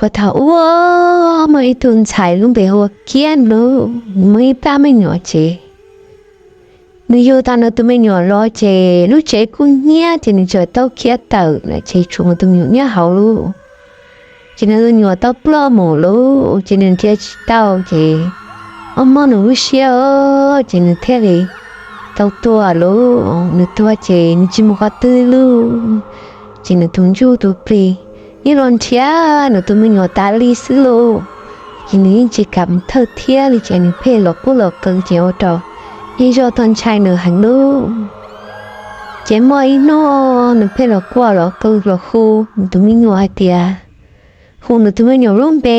Puag thaum ub muaj ib tug ntxhais lub npe hu ua Kiab, nws muaj ib pab me nyuam ces nws yug tau nws tus me nyuam los ces lub tsev kuj hnyiab ces nws txawm tau khiav tawm lawm ces tshuav nws tus me nyuam nyob hauv lauj. Ces nws tus me nyuam tau ploj mus lauj ces nws nrhiav tsis tau ces ob mob nws lub siab ces nws thiaj li tau tuag lauj. Nws tuag ces nws tsis mus qhov twg lauj. Ces nws tus ntsuj tus plig yeej los nrhiav nws tus me nyuam tas li xwb lauj. Ces nws yeej tsis kam mus thawj thiab li ces nws pheej los quaj los qw ces ua rau zej zog tau ntshai nws heev lauj. Ces muaj ib hnub nws pheej los quaj los qw los hu nws tus me nyuam hais tias, hu nws tus me nyuam lub npe,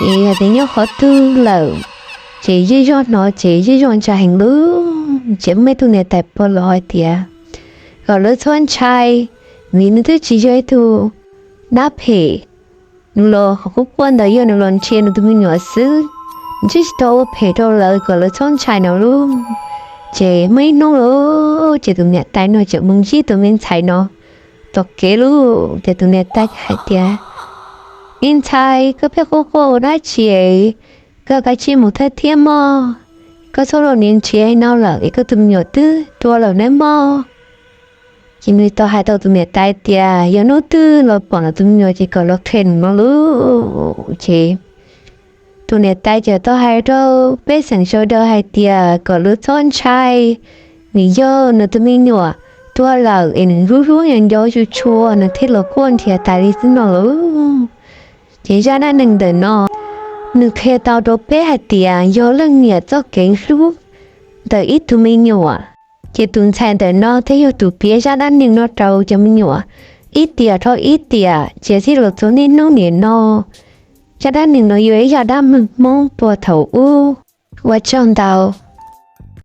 es hais tias nyob qhov twg lawm. Ces zej zog hnov ces zej zog ntshai heev lauj. Ces muaj ib tug niam tais pog los hais tias kom lawv txhob ntshai, vim nws twb tsis yog ib tug dab phem. Nws los qhov quaj quaj ntawd yog nws los nrhiav nws tus me nyuam xwb, nws twb tsis tau ua phem rau lawv, kom lawv txhob ntshai no lauj. Ces muaj ib hnub lauj, ces tus niam tais no tseem mus ntsib tus me ntxhais no tom kev lauj. Ces tus niam tais hais tias, me ntxhais, koj pheej quaj quaj ua dab tsi, koj kav tsij mus thawj thiab mog. Koj txhob los niaj nrhiav no lawm es koj tus me nyuam twb tuag lawm nawb mog. Ces nws tau hais rau tus niam tais tias yog hnub twg los pom nws tus me nyuam ces kom los qhia nws no lauj. Ces tus niam tais txawm tau hais rau pej xeem sawv daws hais tias kom lawv txhob ntshai, vim yog nws tus me nyuam tuag lawm es nws hlub hlub nco nco tshua tshua nws thiaj los quaj nrhiav tas li xwb no lauj. Ces zaj dab neeg ntawm no nws qhia tau rau peb hais tias yog leej niam txoj kev hlub ntawm ib tug me nyuam, ces tus ntxhais ntawm no thiaj yog tus piav zaj dab neeg no rau cov me nyuam ib tiam dhau ib tiam, ces txij los txog niaj hnub nim no. Zaj dab neeg no yog ib zaj dab neeg Hmoob puag thaum ub. Ua tsaug ntau.